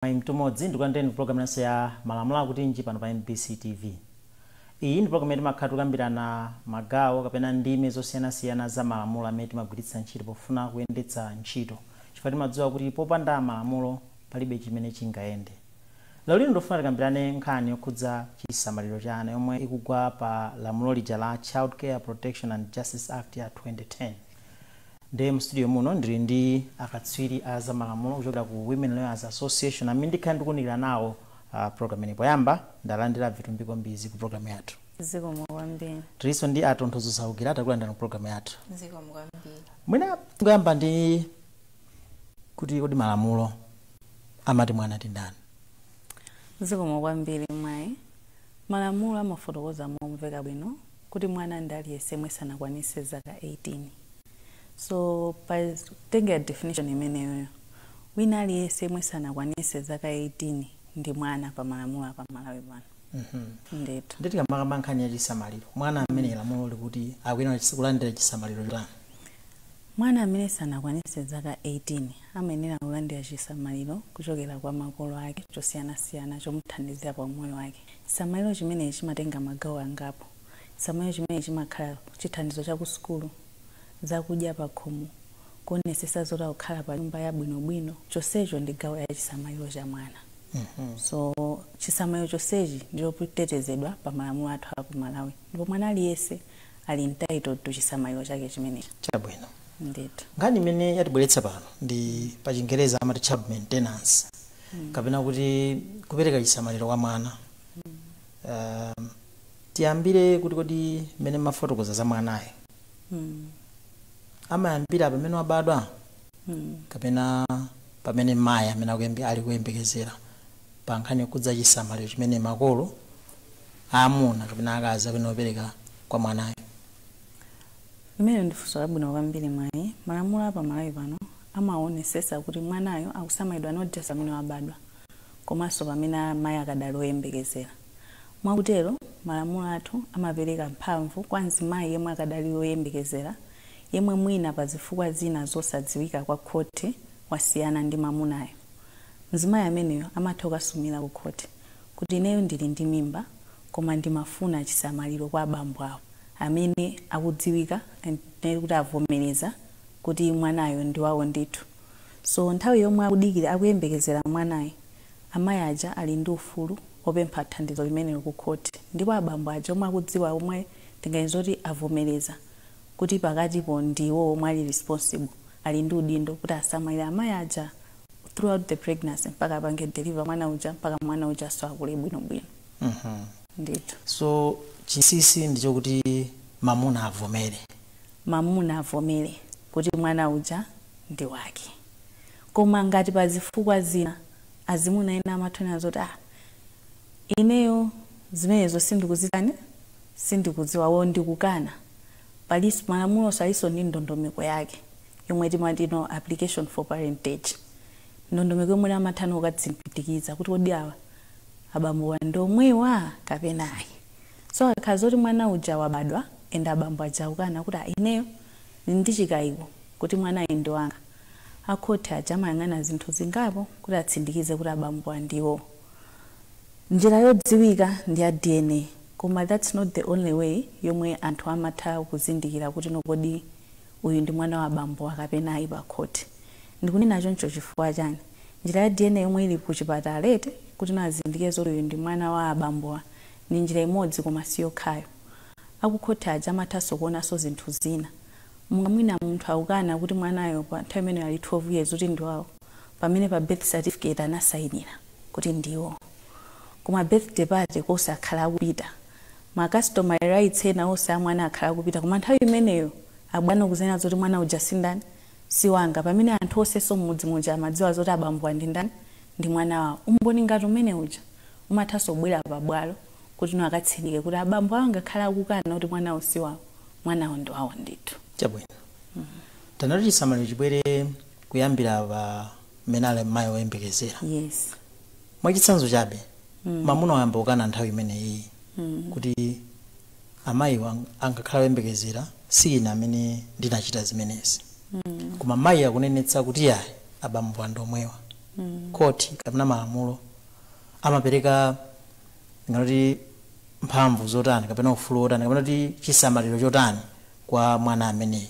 Mwayi Mtumodzi, ndikulandireni program yanso ya Malamulo Akutinji pano pa MBC TV. Iyi ndi program timakhala tikukambirana magawo kapena ndime zosiyanasiyana za malamulo amene timagwiritsa ntchito pofuna kuyendetsa ntchito, chifukwa timadziwa kuti popanda malamulo palibe chimene chingayende. Lero lino ndofuna tikambirane nkhani yokhudza chisamaliro cha ana yomwe ikugwa pa lamulo lija la Child Care, Protection and Justice Act ya 2010. Ndiye mu studio muno ndili ndi akatswiri a zamalamulo kuchokera ku Women Lawyers Association amene ndikhala ndikuunikira nawo program ino. Poyamba ndalandira Vitumbiko Mbizi ku program yathu. Zikomo kwambiri. Tilinso ndi Atonthozo Saukira, takulandira ku program yathu. Zikomo kwambiri. Mwina tikuyamba ndi kuti kodi malamulo amati mwana ndi ndani? Zikomo kwambiri, mwayi. Malamulo amafotokoza momveka bwino kuti mwana ndi aliyense yemwe sanakwanise zaka 18. So patengera definition imeneyoyo, wina aliyense yemwe sanakwanise zaka 18 ndi mwana pa malamulo apa Malawi pano ndithu. Nditi kamakamba nkhani ya chisamaliro, mwana amene lamulo likuti akuyenera kulandira chisamaliro chotani? Mwana amene sanakwanise zaka 18 amayenera kulandira chisamaliro kuchokera kwa makolo ake chosiyanasiyana chomuthandizira pa umoyo wake. Chisamaliro chimenechi chimatenga magawo angapo. Chisamaliro chimenechi chimakhala chithandizo cha ku sukulu, zakudya pa khomo, kuonesesa zoti akukhala pa nyumba yabwinobwino. Chonsecho ndi gawo ya chisamaliro cha mwana. So chisamaliro chonsechi ndichotetezedwa pa malamulo athu aku Malawi, ndipo mwana aliyense ali entitled to chisamaliro chake chimenechi. Chabwino. Ndithu. Nkhani imene yatibweretsa pano ndi pa Chingereza amati child maintenance, kapena kuti kupereka chisamaliro kwa mwana. Tiyambire kuti kodi mmene mafotokoza za mwanayo amayambira pamene wabadwa kapena pamene mayi amene ali kuyembekezera, pa nkhani yokhudza chisamaliro chimene makolo aamuna kapena akazi akuyenera kupereka kwa mwanayo? Imene ndi funso labwino kwambiri, mwayi. Malamulo apa Malawi pano amaonesesa kuti mwanayo akusamalidwa not just pamene wabadwa, komanso pamene amayi akadali oyembekezera. Mwakutero malamulo athu amapereka mphamvu kwa mzimayi yemwe akadali oyembekezera, yemwe mwina pa zifukwa zina zosadziwika kwa khoti wasiyana ndi mamunayo. Mzimayi ameneyo amatha kukasumira ku khoti kuti ineyo ndili ndi mimba, koma ndimafuna chisamaliro kwa abambo awo amene akudziwika and kuti avomereza kuti mwanayo ndi wawo ndithu. So nthawi yomwe akudikira, akuyembekezera mwanayo, amayi aja ali ndi ufulu opempha thandizo limenelo ku khoti, ndipo abambo aja omwe akudziwa, omwe tinganiza kuti avomereza kuti pakatipo ndiwo omwe ali responsible, ali ndi udindo kuti asamalire amayi aja throughout the pregnancy mpaka apange deliver mwana uja, mpaka mwana uja so akule bwinobwino. Ndithu. So chinsinsi ndichokuti mamuna avomere. Mamuna avomere kuti mwana uja ndi wake. Koma ngati pa zifukwa zina azimuna ena amathonera zoti, ah, ineyo zimenezo sindikuzitani, sindikudziwa wo, ndikukana, palinso malamulo alinso ndi ndondomeko yake yomwe timati no application for parentage, ndondomeko yomwe amathana kukatsimikiza kuti kodi awa abambo ndi omwewa kapena ayi. So akakhala zoti mwana uja wabadwa and abambo aja akukana kuti, "Ah, ineyo ndi chikayiko kuti mwanayi ndi wanga," akhoti aja amayang'ana zinthu zingapo kuti atsindikize kuti abambo andiwo. Njira yodziwika ndi ya DNA, koma that's not the only way yomwe anthu amatha kuzindikira kuti nokodi uyu ndi mwana wa abambo akapena ayi pa khoti. Ndikunena choncho chifukwa chani? Njira ya DNA yomwe ili ku chipatala ete kuti nazindikire zoti uyu ndi mwana wa abambowa ndi njira imodzi, koma si yokhayo. Akukhoti aja amathanso kuonanso zinthu zina, monga mwina munthu akukana kuti mwanayo pa nthawi imeneyo ali 12 years kuti ndi wawo, pamene pa birth certificate anasayinira kuti ndiwo, koma birthday party kosakhala akupita, ma customary rights ena onse amwana akhala akupita, koma nthawi imeneyo abwana kuzena zoti mwana uja sindani, si wanga, pamene anthu onsenso mmudzi muja amadziwa zoti abambo ndi ndani, ndi mwana wawo. Umboni ngati umene uja umathanso kubwera pabwalo kuti no akatsindike kuti abambo awo ngakhala akukana kuti mwanawo si wawo, mwanawo ndi wawo ndithu. Chabwino. Tanati chisamaliro chibwere kuyambira pa mmene ali mayi woyembekezera. Yes. Mwachitsanzo chabe, mamuna wayamba kukana nthawi imeneyi kuti amayiwo angakhala woyembekezera, si ine amene ndinachita zimenezi, koma mayi akunenetsa kuti yayi, abambo andi omwewa. Khoti kapena malamulo amapereka ngati mphamvu zotani kapena ufulu wotani kapena kuti chisamaliro chotani kwa mwana ameneyi?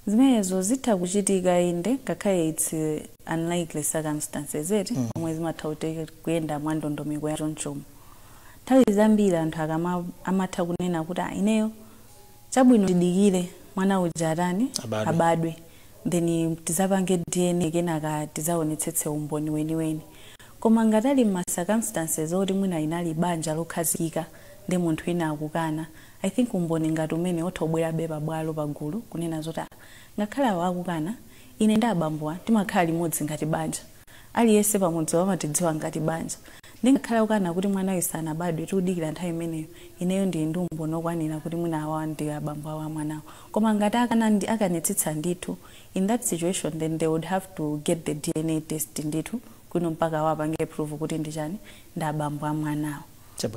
Zimenezo zitha kuchitika inde, ngakhale it's unlikely circumstances eti, omwe zimatha kuyenda mwa ndondomeko ya chonchomo. Nthawi zambiri anthu amatha kunena kuti, "Ah, ineyo chabwino tidikire mwana uja atani?" Abadwe. Abadwe, then tizapange DNA, kenaka tizaonetsetse umboni weniweni. Koma ngati ali ma circumstances oti mwina inali banja lokhazikika ndi munthu ina akukana, I think umboni ngati umene utha kubwerabe pabwalo pagulu kunena zoti, "Ah, ngakhale awo akukana, ine ndi abambowa timakhala limodzi ngati banja, aliyense pamudzi amatidziwa ngati banja, ndingakhala kukana kuti mwanayo sanabadwe, tikudikira nthawi imeneyo, ineyo ndili ndi umboni okwanira kuti mwina awa ndi abambo awo amwanawo." Koma ngati akana akanitsitsa ndithu, in that situation then they would have to get the DNA test ndithu kuno mpaka awapange prove kuti ndi chani, ndi abambo amwanawo.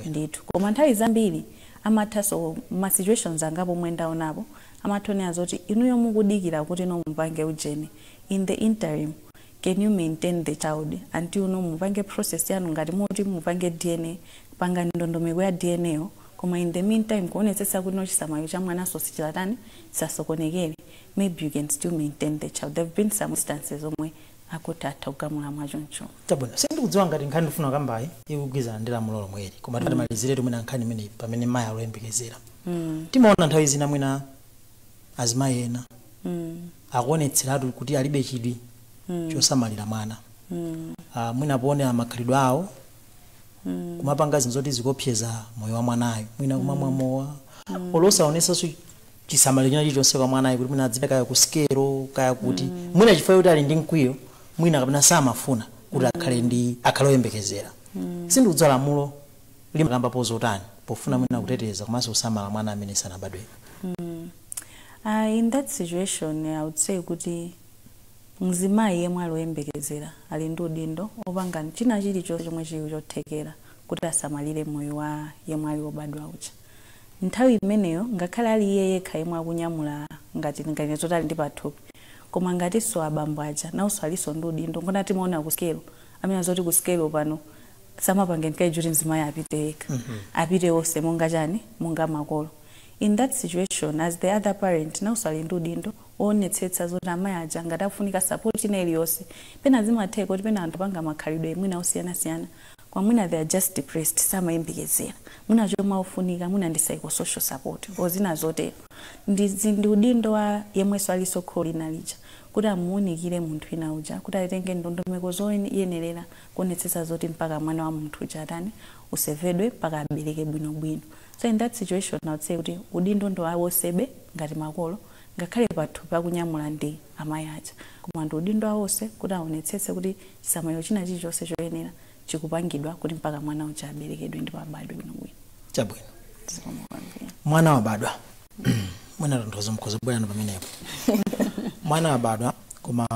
Ndithu. Koma nthawi zambiri amathanso, ma situations angapo omwe ndaonapo, amathonera zoti inuyo mukudikira kuti no mupange ujeni, in the interim can you maintain the child until no mupange process yanu? Ngati muti mupange DNA, panga ndondomeko ya DNA yo, koma in the meantime kuonetsetsa kuti no chisamaliro cha mwanaso sichilatani, chisasokonekere, maybe you can still maintain the child. There have been some instances omwe akuti atha kugamula mwachoncho. Chabwino. Sindikudziwa ngati nkhani ndifuna kukambayi ikugwirizana ndi lamulo lomweli, koma timaliziretu mwina nkhani imeneyi pamene mayi aloyembekezera. Timaona nthawi zina mwina azimayi ena akuonetseratu kuti alibe chidwi chosamalira mwana. Mwina poonera makhalidwe awo, kumapanga zinthu zoti zikuopseza moyo wa mwanayo, mwina kumamwa mowa, olo osaonesanso chisamaliro china chilichonse kwa mwanayo, kuti mwina adzipita kaya ku sikelo kaya kuti, mwina chifukwa kuti ali ndi mkwiyo mwina kapena samafuna kuti akhale oyembekezera. Sindikudziwa lamulo limakambapo zotani pofuna mwina kuteteza komanso kusamala mwana amene sanabadwe. In that situation I would say kuti mzimayi yemwe ali woyembekezera ali ndi udindo opanga china chilichonse chomwe chili chothekera kuti asamalire moyo wa yemwe ali wobadwa uja nthawi imeneyo, ngakhale ali iye yekha yemwe akunyamula, ngati zoti ali ndi pathupi. Koma ngatinso abambo aja nawonso alinso ndi udindo. Ngona timaona kusikelo amene azoti kusikelo pano samapange encourage kuti mzimayi apite yekha, apite onse monga chani, monga makolo. In that situation, as the other parent, nawonso ali ndi udindo oonetsetsa zoti amayi aja ngati afunika support ina iliyonse. Pena zimatheka kuti pena anthu panga makhalidwe mwina osiyanasiyana, kwa mwina they are just depressed, samayembekezera, mwina chomwe akufunika mwina ndi psychosocial support or zina zotero. Ndi udindo wa yemwenso alinso kholo lina lija kuti amuwunikire munthu ina uja kuti atenge ndondomeko zoyenerera kuonetsetsa zoti mpaka mwana wa munthu uja atani, usevedwe mpaka abereke bwinobwino. So in that situation I would say kuti udindo ndo awonsebe ngati makolo, ngakhale pathupi akunyamula ndi amayi aja, koma ndi udindo awonse kuti aonetsetse kuti chisamaliro china chilichonse choyenera chikupangidwa kuti mpaka mwana uja aberekedwe ndipo abadwe bwinobwino. Chabwino. Zikomo kwambiri. Mwana wabadwa, mwina tonthozo mkhozo bwerano pamenepo. Mwana wabadwa, koma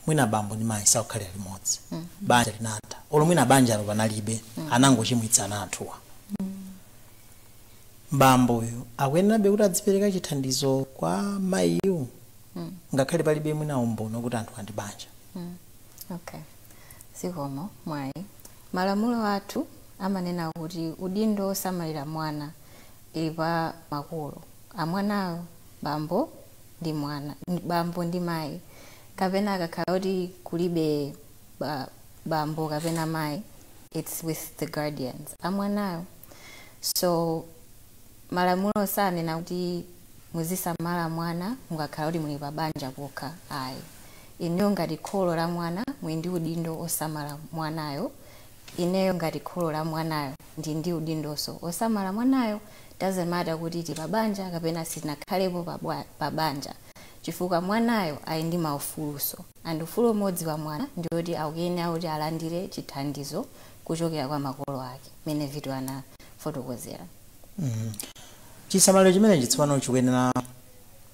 mwina bambo ndi mayi sakukhalira limodzi, banja linatha, olo mwina banjalo panalibe, anangochimwitsana anthuwa. Bamboyo akuyenerabe kuti adzipereka chithandizo kwa mayiyu ngakhale palibe mwina umboni kuti anthu andi banja? Okay, zikomo mwayi. Malamulo athu amanena kuti udindo osamalira mwana ili pa makolo amwanayo, bambo ndi mwana, bambo ndi mayi, kapena akakhala kuti kulibe bambo kapena mayi, it's with the guardians amwanayo. So malamulo sanena kuti muzisamala mwana mukakhala kuti muli pa banja pokha, ayi. Ineyo ngati kholo la mwana muli ndi udindo osamala mwanayo, ineyo ngati kholo la mwanayo ndi udindonso osamala mwanayo. Doesn't matter kuti tili pa banja kapena sitinakhalepo pa banja, chifukwa mwanayo ali ndi maufuluso, and ufulu umodzi wa mwana ndiwoti akuyenera kuti alandire chithandizo kuchokera kwa makolo ake, mene Vitu anafotokozera. Chisamaliro chimenechi tsopano chikuyenera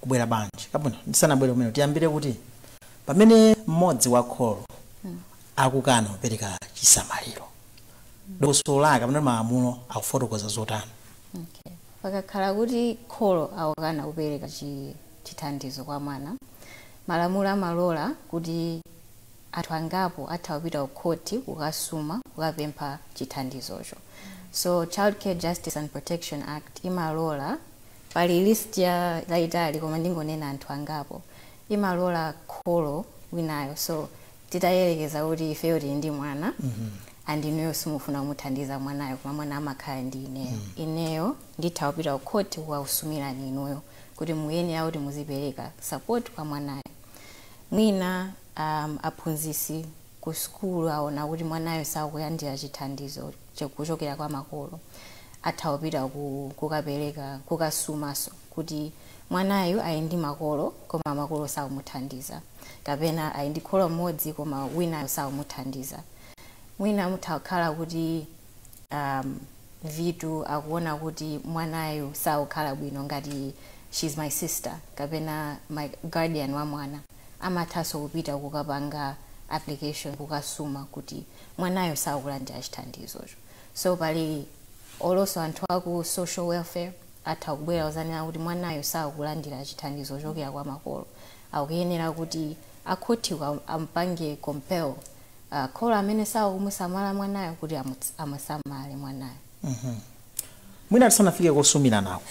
kubwera bwanji? Kabwino, ndisanabwere kumene, tiyambire kuti pamene mmodzi wa kholo akukana kupereka chisamaliro, dongosolo lake kapena malamulo akufotokoza zotani? Okay. Pakakhala kuti kholo akukana kupereka chithandizo kwa mwana, Malamulo amalola kuti anthu angapo atha kupita ku khoti kukasuma, kukapempha chithandizocho. So Child Care Justice and Protection Act imalola, pali list ya laitali koma ndingonena anthu angapo, imalola kholo winayo. So titayerekeza kuti ifeyo tili ndi mwana and inuyo simufuna kumuthandiza mwanayo, koma mwana amakhala ndi ineyo, ineyo nditha kupita ku khoti kukausumirani inuyo kuti muyenera kuti muzipereka support kwa mwanayo. Mwina aphunzitsi ku sukulu aona kuti mwanayo sakulandira chithandizo kuchokera kwa makolo, atha kupita kukapereka, kukasumaso kuti mwanayo ali ndi makolo koma makolo sakumuthandiza, kapena ali ndi kholo mmodzi koma winayo sakumuthandiza. Mwina mutha kukhala kuti Vitu akuona kuti mwanayo sakukhala bwino, ngati she's my sister kapena my guardian wa mwana, amathanso kupita kukapanga application, kukasuma kuti mwanayo sakulandira chithandizocho. So pali olonso anthu aku social welfare atha kubwera kuzanena kuti mwanayo sakulandira chithandizo chochokera kwa makolo, akuyenera kuti akhothiwa ampange compel kholo amene sakumusamala mwanayo kuti amusamale mwanayo. Mwina tisanafike kosumiranako,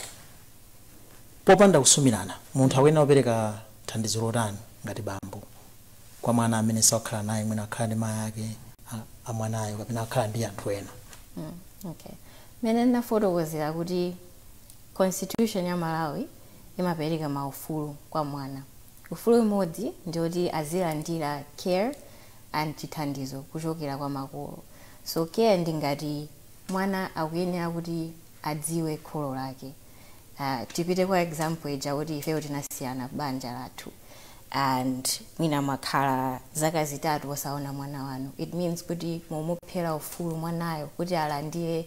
popanda kusumirana, munthu akuyenera kupereka thandizo lotani ngati bambo kwa mwana amene sakukhala naye, mwina akhala ndi mayi ake amwanayo kapena akhala ndi anthu ena? Okay, mene ndinafotokozera kuti Constitution ya Malawi imapereka maufulu kwa mwana. Ufulu umodzi ndioti azilandira care and chithandizo kuchokera kwa makolo. So care ndi ngati mwana akuyenera kuti adziwe kholo lake. Tipite kwa example ija kuti ifeyo tinasiyana banja lathu and mwina mwakhala zaka 3 osaona mwana wanu. It means kuti mumuphera ufulu mwanayo kuti alandire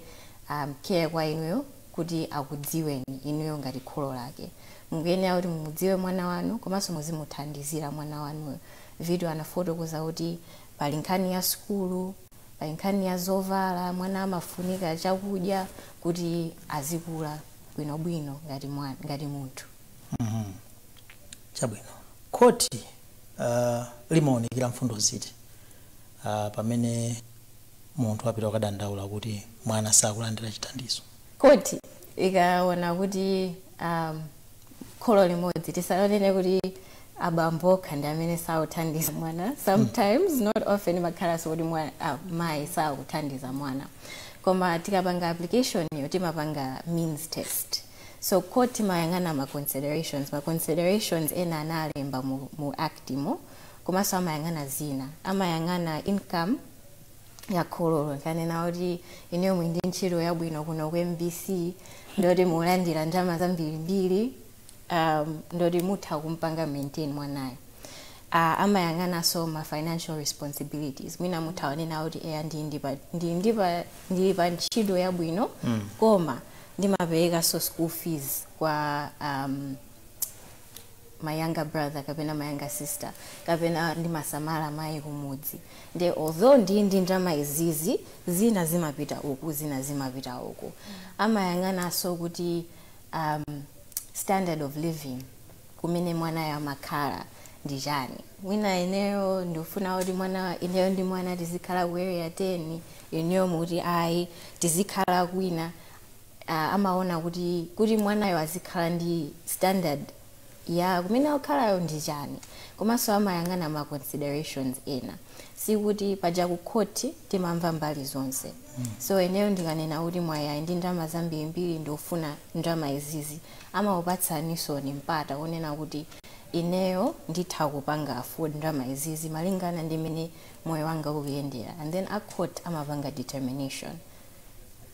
care kwa inuyo, kuti akudziweni inuyo ngati kholo lake. Mukuyenera kuti mumudziwe mwana wanu komanso muzimuthandizira mwana wanuyo. Video anafotokoza kuti pali nkhani ya sukulu, pali nkhani ya zovala, mwana amafunika chakudya kuti azikula bwinobwino ngati mwana, ngati munthu. Chabwino. Khoti limaonekera mfundo ziti pamene munthu apita kukadandaula kuti mwana sakulandira chithandizo? Khoti ikaona kuti kholo limodzi, tisanene kuti abambo okha ndi amene sakuthandiza mwana, sometimes, not often, imakhalanso kuti mayi sakuthandiza mwana, koma tikapanga application iyo timapanga means test. So court imayang'ana ma considerations. Ma considerations ena analemba mu Act mo, komanso amayang'ana zina, amayang'ana income ya khololo. Kanena kuti ineyo muli ndi ntchito yabwino kuno ku MBC, ndoti mulandira ndalama zambirimbiri, ndoti mutha kumpanga maintain mwanayo. Amayang'ananso ma financial responsibilities. Mwina mutha wanena kuti eya, ndili pa ntchito yabwino koma ndimaperekanso school fees kwa my younger brother kapena my younger sister, kapena ndimasamala mayi kumudzi, nde although ndi ndalama izizi, zina zimapita uku, zina zimapita uku. Amayang'ananso kuti standard of living kumene mwanayo amakhala ndi chani. Mwina ineyo ndikufuna kuti mwana, ineyo ndi mwana tizikhala ku Area 10, ineyo mukuti ayi, tizikhala kwina. Amaona kuti mwanayo azikhala ndi standard ya kumene akukhalayo ndi chani. Komanso amayang'ana ma considerations ena. Sikuti paja ku khoti timamva mbali zonse. So ineyo ndikanena kuti mwayi ndi ndalama zambirimbiri, ndikufuna ndalama izizi, amawupatsaninso ni mpata wonena kuti ineyo nditha kupanga afford ndalama izizi malingana ndi mmene moyo wanga ukuyendera, and then a court amapanga determination.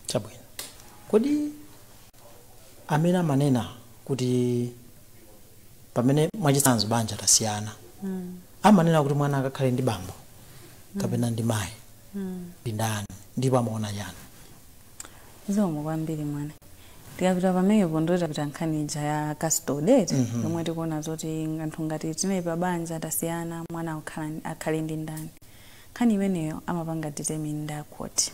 Chabwino. Kodi amene amanena kuti pamene mwachitsanzo banja tasiyana, amanena kuti mwana akakhale ndi bambo kapena ndi mayi ndi ndani, ndipo amaona chani? Zikomo kwambiri mwana. Tikapita pamenepo ndo tapita nkhani ija ya custody yomwe tikuona zoti anthu ngati tinali pa banja tasiyana, mwana akhale ndi ndani. Nkhani imeneyo amapanga determine ndi a court.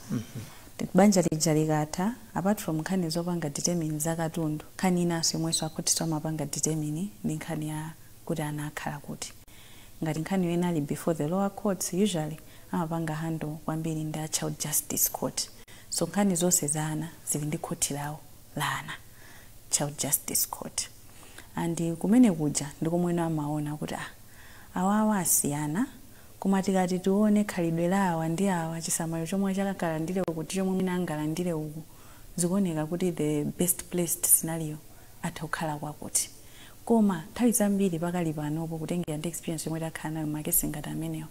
Banja lija likatha, apart from nkhani zopanga determine za katundu, nkhani inanso yomwenso akhothiso amapanga determine ndi nkhani ya kuti ana akhala kuti. Ngati nkhani yoyena ali before the lower courts, usually amapanga handle kwambiri ndi a Child Justice Court. So nkhani zonse za ana zili ndi khoti lawo la ana, Child Justice Court, and kumene kuja ndikomweno amaona kuti ah, awawa asiyana, koma tikati tione khalidwe la awa ndi awa, chisamaliro chomwe chakalandire uku ndi chomwe mwina angalandire uku, zikuoneka kuti the best placed scenario atha kukhala kwakuti. Koma nthawi zambiri pakali panopo, kutengera ndi experience yomwe takhala nayo, ma case ngati amenewo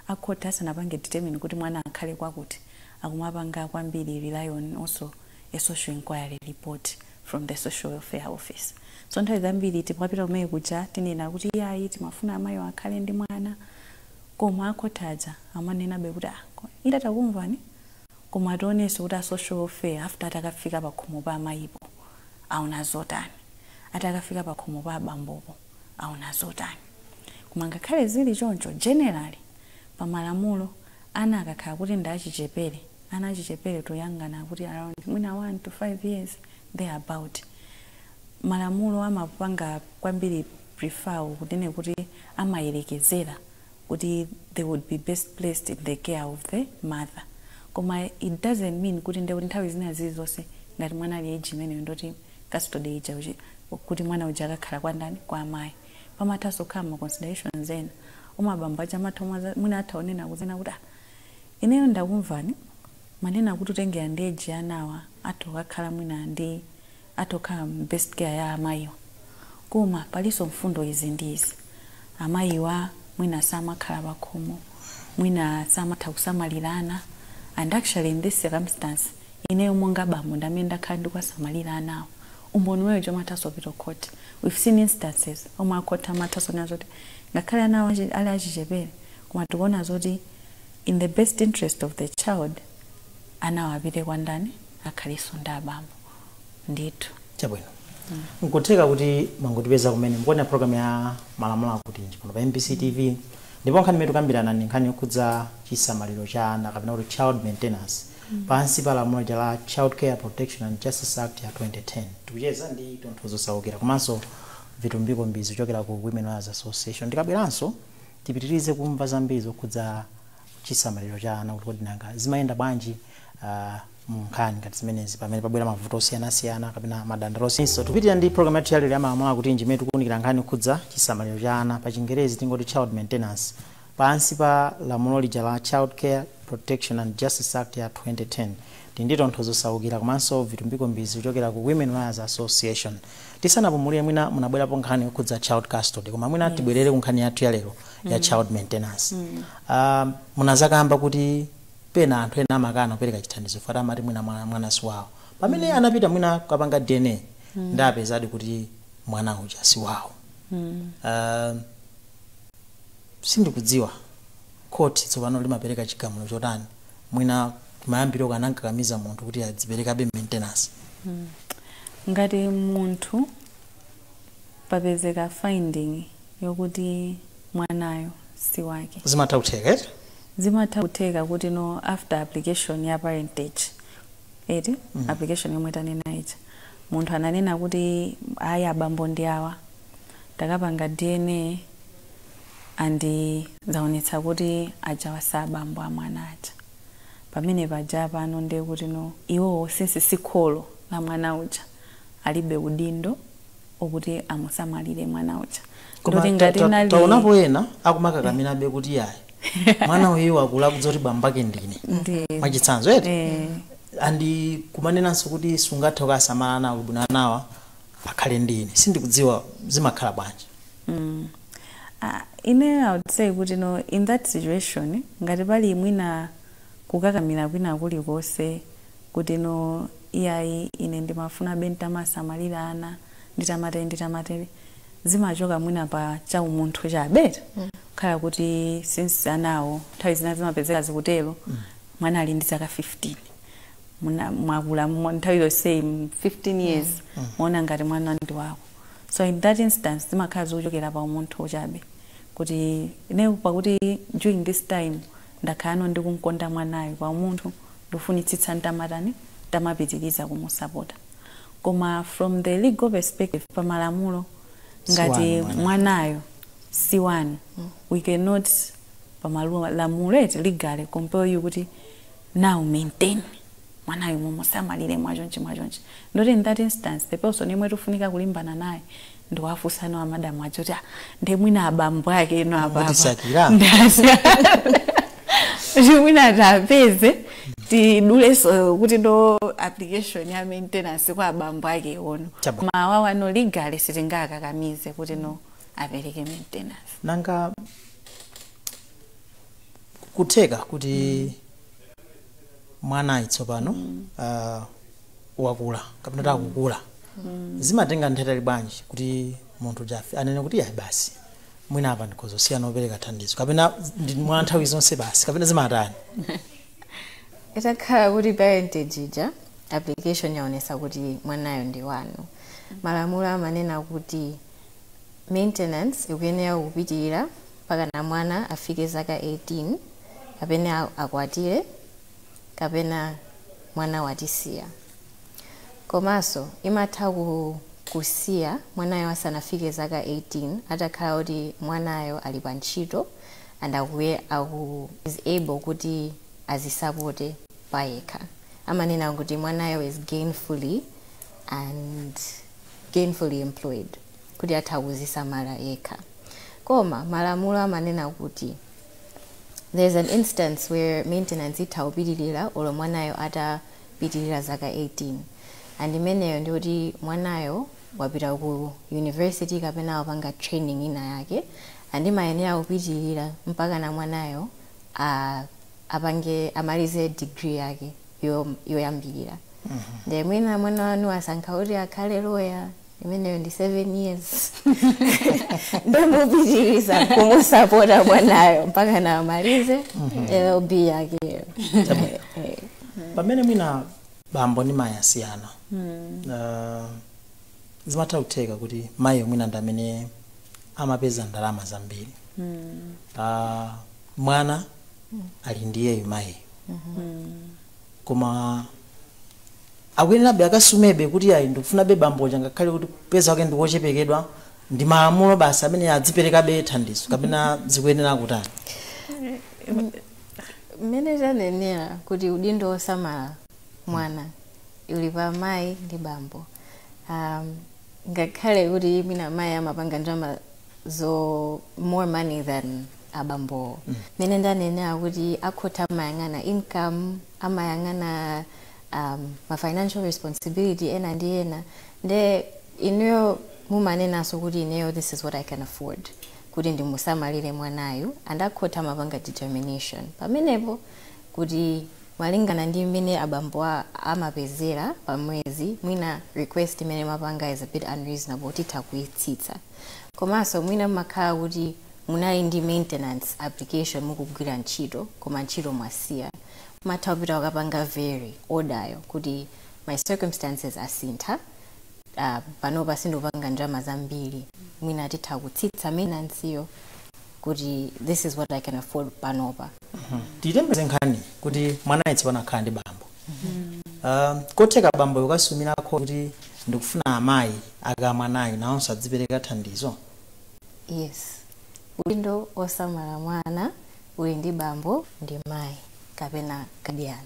akhoti asanapange determine kuti mwana akhale kwakuti, akumapanga kwambiri rely on also a social inquiry report from the social welfare office. So nthawi zambiri timapita kumene kuja, tinena kuti iyayi, timafuna amayi akhale ndi mwana, koma akhoti aja amanenabe kuti ah, ida takumvani, koma tionenso kuti a social welfare after atakafika pa khomo pa amayipo aona zotani, atakafika pa khomo pa abambopo aona zotani. Koma ngakhale zili choncho, generally pamalamulo ana akakhala kuti ndi achichepere, ana achichepere toyangana kuti around mwina 1 to 5 years thereabout, malamulo amapanga kwambiri prefer kunene kuti amayerekezera kuti they would be best placed in the care of the mother. Koma it doesn't mean kuti ndekuti nthawi zina zilizonse ngati mwana ali age imeneyo ndoti custody ija kuti mwana uja akakhala kwa ndani, kwa amayi. Pamathanso kukhala ma considerations ena omwe abambo aja amatha mwina atha onena kuzena kuti ah, ineyo ndakumvani manena kuti utengera ndi age anawa atha kukakhala mwina ndi atha kukhala best care ya amayiwa, koma palinso mfundo izi ndi izi, amayiwa mwina samakhala pakhomo, mwina samatha kusamalirana, and actually in this circumstance ineyo monga bambo ndamene ndakhala ndikuwasamalira anawo. Umboni weyo chomathanso pita court. We've seen instances omwe akhoti amathanso nena zoti ngakhale anawo ali achichepere, koma tikuona zoti in the best interest of the child anawo apite kwa ndani, akhalenso ndi abambo ndithu. Chabwino, nkutheka kuti mwangotipeza kumene, mukuona program ya Malamulo Akutinji pano pa MBC TV, ndipo nkhani imene tikambirana ndi nkhani yokhudza chisamaliro cha ana kapena kuti child maintenance pansi pa lamulo la Child Care Protection and Justice Act ya 2010. Tikucheza ndi Tonthozo Saukira komanso Vitumbiko Mbizi kuchokera ku Women Lawyers Association. Tikabweranso tipitirize kumva zambiri zokhudza chisamaliro cha ana, kuti kodi nanga zimayenda bwanji mu nkhani ngati zimenezi pamene pabwera mavuto osiyanasiyana kapena madandaulo. So tikupitirira ndi program yathu yalero ya Malamulo Akutinji imene tikuwunikira nkhani yokhudza chisamaliro cha ana, pa Chingerezi tingoti child maintenance, pansi pa lamulo lija la Child Care Protection and Justice Act ya 2010. Tili ndi Tonthozo Saukira komanso Vitumbiko Mbizi kuchokera ku Women Lawyers Association. Tisanapumulire, mwina munabwerapo nkhani yokhudza child custody, koma mwina tibwerere ku nkhani yathu yalero ya child maintenance. Munazakamba kuti pena anthu ena amakana kupereka chithandizo fata amati mwina mwana si wawo, pamene anapita mwina kapanga DNA ndapezadi kuti mwana uja si wawo. Sindikudziwa khoti tsopano limapereka chigamulo chotani, mwina kumayambiro kanankakamiza munthu kuti adziperekabe maintenance. Ngati munthu papezeka finding yokuti mwanayo si wake, Zimatha kutheka, eti? Zimatha kutheka kuti no, after application ya parentage, eti, application yomwe tanena ija, munthu ananena kuti ayi, abambo ndi awa, takapanga DNA and zaonetsa kuti ajawa si abambo a mwana aja, pamene paja pano ndiye kuti no, iwowo since si kholo la mwana uja alibe udindo okuti amusamalire mwana uja. Koma Ndoti ngati taonapo ena akumakakamirabe kuti yayi, mwana uyu akula kudza kuti bambake ndine, mwachitsanzo, eti? Eh. And kumanenanso kuti sungathe kukasamala nawo bwino anawa akhale ndine. Sindikudziwa zimakhala bwanji. Ine I would say kuti no, in that situation ngati pali mwina kukakamira kwina kulikonse kuti no, iyayi, ine ndimafuna be nditamasamalira ana, nditamatere nditamatere, zimachoka mwina pa chaumunthu chabeta kukhala kuti since anawo nthawi zina zimapezeka zikutero, mwana ali ndi zaka 15, mwakula nthawi yonseyi 15 years, mwaona ngati mwana ndi wako. So in that instance zimakhala zikuchokera pa umunthu chabe kuti ine pakuti during this time ndakhala ndikumkonda mwanayo pa umunthu, ndifunitsitsa ntamatani, ntamapitiriza kumusapota. Koma from the legal perspective, pamalamulo, ngati Siwanu mwana. Mwanayo Si wanu. We cannot pamalamulo eti legally compel you kuti now maintain mwanayo, mumusamalire mwachonchi mwachonchi. Ndoti in that instance the person yemwe tifunika kulimbana naye ndiwafunsano amadamu acho kuti, "Ah, ndiye mwina abambo ake ino apapa." Mutisakira. Mwina tapeze tiduleso kuti ndo application ya maintenance kwa abambo ake ono. Chabo. Koma awawa no, legally sitingakakamize kuti no, apereke maintenance. Nanga kutheka kuti mwanayi tsopano wakula kapena kuti akukula, zimatenga nthawi bwanji kuti munthu jafe anene kuti yayi, basi, mwina apa ndikhozosiyana opereka thandizo, kapena ndi mwa nthawi zonse basi, kapena zimatani? Itakhala kuti parentage ija application yaonesa kuti mwanayo ndi wanu, malamulo amanena kuti maintenance ikuyenera kupitirira mpaka na mwana afike zaka 18, kapena akwatire, kapena mwana watisiya. Komanso imatha kusiya mwanayo asanafike zaka 18 atakhala kuti mwanayo ali pa ntchito and akuye aku is able kuti azisapote payekha. Amanena kuti mwanayo is gainfully employed, kuti atha kuzisamala yekha. Koma malamulo amanena kuti there's an instance where maintenance itha kupitirira olo mwanayo atapitirira zaka 18, and imeneyo ndikuti mwanayo wapita ku university kapena wapanga training ina yake, and imayenera kupitirira mpaka na mwanayo apange amalize degree yake yoyambirira. Ndiye mwina mwana wanu asankha kuti akhale lawyer, imeneyo ndi 7 years, ndimupitiriza kumusapota mwanayo mpaka na amalize LLB yakeyo. Pamene mwina bambo ndi mayi asiyana, zimatha kutheka kuti mayi mwina ndi amene amapeza ndalama zambiri, mwana ali ndiyeyo mayiyo, koma akuyenerabe akasumebe kuti ayi, ndikufunabe bamboja ngakhale kuti kupeza kwake ndikochepekedwa, ndi malamulo basi amene adziperekabe thandizo, kapena zikuyenera kutani? Mmene tanenera kuti udindo osamala mwana uli pa mayi ndi bambo, ngakhale kuti mwina mayi amapanga ndalama zo more money than abambo, mmene ndanenera kuti akhoti amayang'ana income, amayang'ana ma financial responsibility ena ndi ena, nde inuyo mumanenanso kuti ineyo this is what I can afford kuti ndimusamalire mwanayu, and akhoti amapanga determination pamenepo kuti malingana ndi mmene abambo amapezera pamwezi, mwina request imene mapanga is a bit unreasonable, titha kuyitsitsa. Komanso mwina mmakhala kuti munali ndi maintenance application mukugwira ntchito, koma ntchito mwasiya, matha kupita kukapanga vary order yo kuti my circumstances asintha, panopa sindikupanga ndalama zambiri, mwina titha kutsitsa maintenance yo kuti this is what I can afford panopa. Titembeze nkhani kuti mwanayi tsopano akhala ndi bambo, kotheka bambo yokasumirako kuti ndikufuna amayi akamwanayo nawonso adzipereka thandizo? Yes, udindo osamala mwana uli ndi bambo ndi mayi kapena guardian.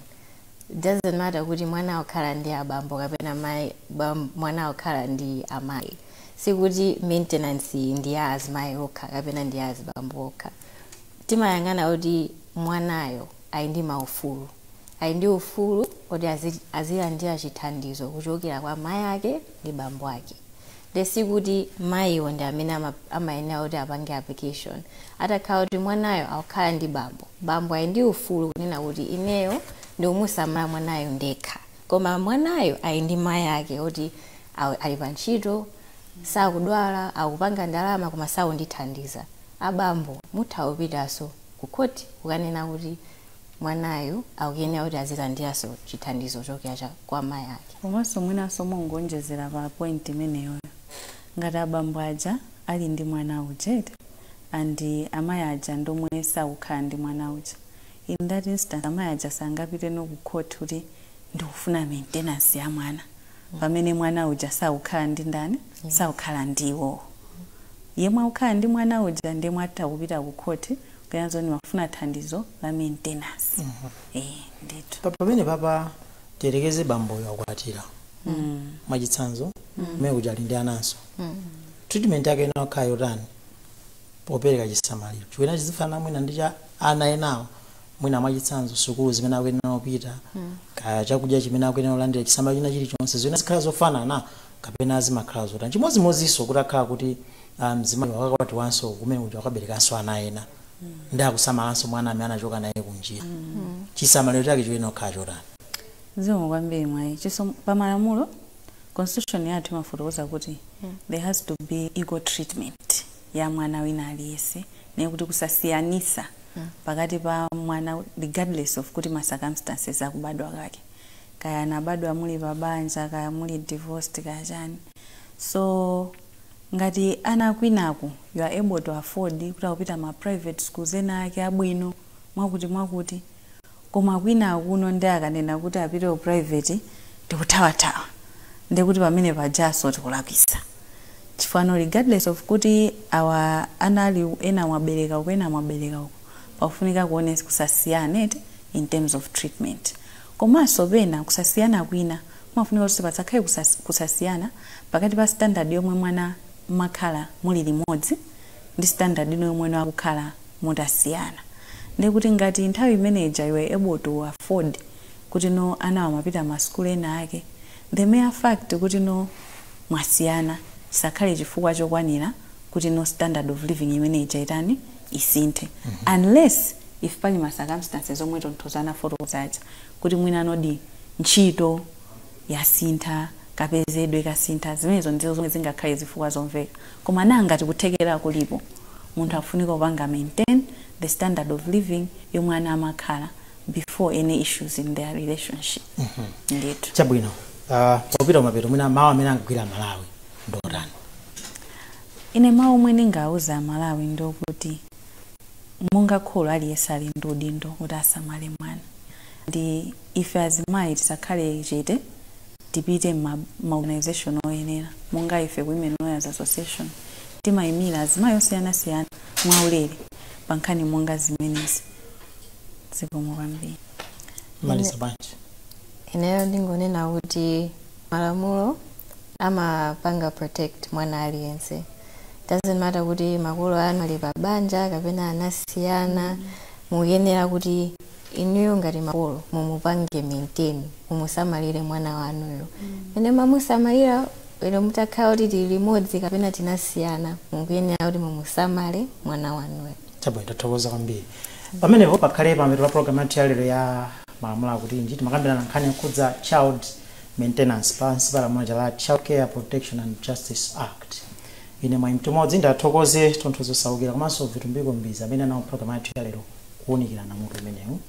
It doesn't matter kuti mwana akhala ndi abambo kapena mayi, mwana akhala ndi amayi. Sikuti maintenance iyi ndi ya azimayi okha kapena ndi ya azibambo okha. Timayang'ana kuti mwanayo ali ndi maufulu, ali ndi ufulu kuti azilandira chithandizo kuchokera kwa mayi ake ndi bambo ake. Sikuti mayiwo ndi amene amayenera kuti apange application. Atakhala kuti mwanayo akukhala ndi bambo, bambo ali ndi ufulu kunena kuti ineyo ndikumusamala mwanayo ndekha, koma mwanayo ali ndi mayi ake kuti ali pa ntchito, sakudwala, akupanga ndalama, koma sakundithandiza. Abambo mutha kupitanso ku khoti kukanena kuti mwanayo akuyenera kuti azilandiranso chithandizo chokera kwa mayi ake. Komanso mwinanso mongonjezera pa point imeneyoyo, ngati abambo aja ali ndi mwana uja and amayi aja ndomwe sakukhala ndi mwana uja, in that instance amayi aja sangapite no ku court kuti ndikufuna maintenance ya mwana pamene mwana uja sakukhala ndi ndani, sakukhala ndiwo. Yemwe akukhala ndi mwana uja ndiyemwe atha kupita ku khoti kuyanzo ndimafuna thandizo la maintenance. Ndithu. Pamene papa tiyerekeze bamboyo akwatira, mwachitsanzo, mmene kuja ali ndi ananso, treatment yake inakhala yotani popereka chisamaliro? Chikuyenera chizifanana mwina ndi cha ana enawo, mwina mwachitsanzo sukulu zimene akuyenera kupita, kaya chakudya chimene akuyenera kulandira, chisamaliro china chilichonse, zimene zikhala zofanana kapena zimakhala zotani? Chimodzimodzinso kuti akhala kuti mzimayi wakakwatiwanso, kumene kuja wakaberekanso ana ena, ndi akusamalanso mwana amene anachoka naye kunjira, chisamaliro chake chikuyenera kukhala chotani? Zikomo kwambiri, mwayi. Chiso pamalamulo, constitution yathu imafotokoza kuti there has to be equal treatment ya mwana wina aliyense, naye kuti kusasiyanisa pakati pa mwana regardless of kuti ma circumstances akubadwa kake, kaya anabadwa muli pabanja, kaya muli divorced, kaya chani. So ngati ana kwinaku you are able to afford kuti akupita ma private schools ena ake abwino, mwakuti mwakuti, koma kwina kuno ndi akanena kuti apite ku private tikuthawathawa, ndikuti pamene pajaso tikulakwisa, chifukwa regardless of kuti awa ana ali ena mwabereka uko, ena mwabereka uko, pakufunika kuonesa kusasiyana eti in terms of treatment. Komanso pena kusasiyana kwina kumafunika kuti pasakhale kusasiyana pakati pa standard yomwe mwana makhala muli limodzi ndi standard ino yomwe akukhala mutasiyana. Ndikuti ngati nthawi imeneja you were able to afford kuti no ana amapita masukulu ena ake, the mere fact kuti no mwasiyana chisakhale chifukwa chokwanira kuti no standard of living imeneja itani, isinthe, unless if pali ma circumstances omwe Tonthozo anafotokozaja kuti mwina nodi ntchito yasintha, kapezedwe kasintha. Zimenezo ndizo zomwe zingakhale zifukwa zomveka. Koma nanga tikuthekera kulipo, munthu afunika kupanga maintain the standard of living yomwe ana amakhala before any issues in their relationship. Ndithu. Chabwino. Popita kumapeto, mwina mawu amene angagwira Malawi ndotani? Ine mawu omwe ndingawuza Amalawi ndokuti monga kholo aliyense ali ndi udindo kuti asamale mwana, ndi ife azimayi tisakhale chete, tipite ma organization oyenera. Monga ife ku Women Lawyers Association timayimira azimayi osiyanasiyana mwaulere pa nkhani monga zimenezi. Zikomo kwambiri. Maliza bwanji? Ineyo ndingonena kuti malamulo amapanga protect mwana aliyense. Doesn't matter kuti makolo anu ali pa banja kapena anasiyana, muyenera kuti inuyo ngati makolo mumupange maintain, mumusamalire mwana wanuyo ene mamusamalira ino mutakhala kuti tili limodzi kapena tinasiyana, mukuyenera kuti mumusamale mwana wanuyo. Chabwino, tathokoza kwambiri. Pamenepo pakhale pamapeto pa program yathu yalero ya Malamulo Akutinji. Timakambirana nkhani yokhudza child maintenance pansi pa lamulo la Child Care, Protection and Justice Act. Ine Mwayi Mtumodzi, ndathokoze Tonthozo Saukira komanso Vitumbiko Mbizi amene anawo program yathu yalero kuwunikirana mutu umenewu.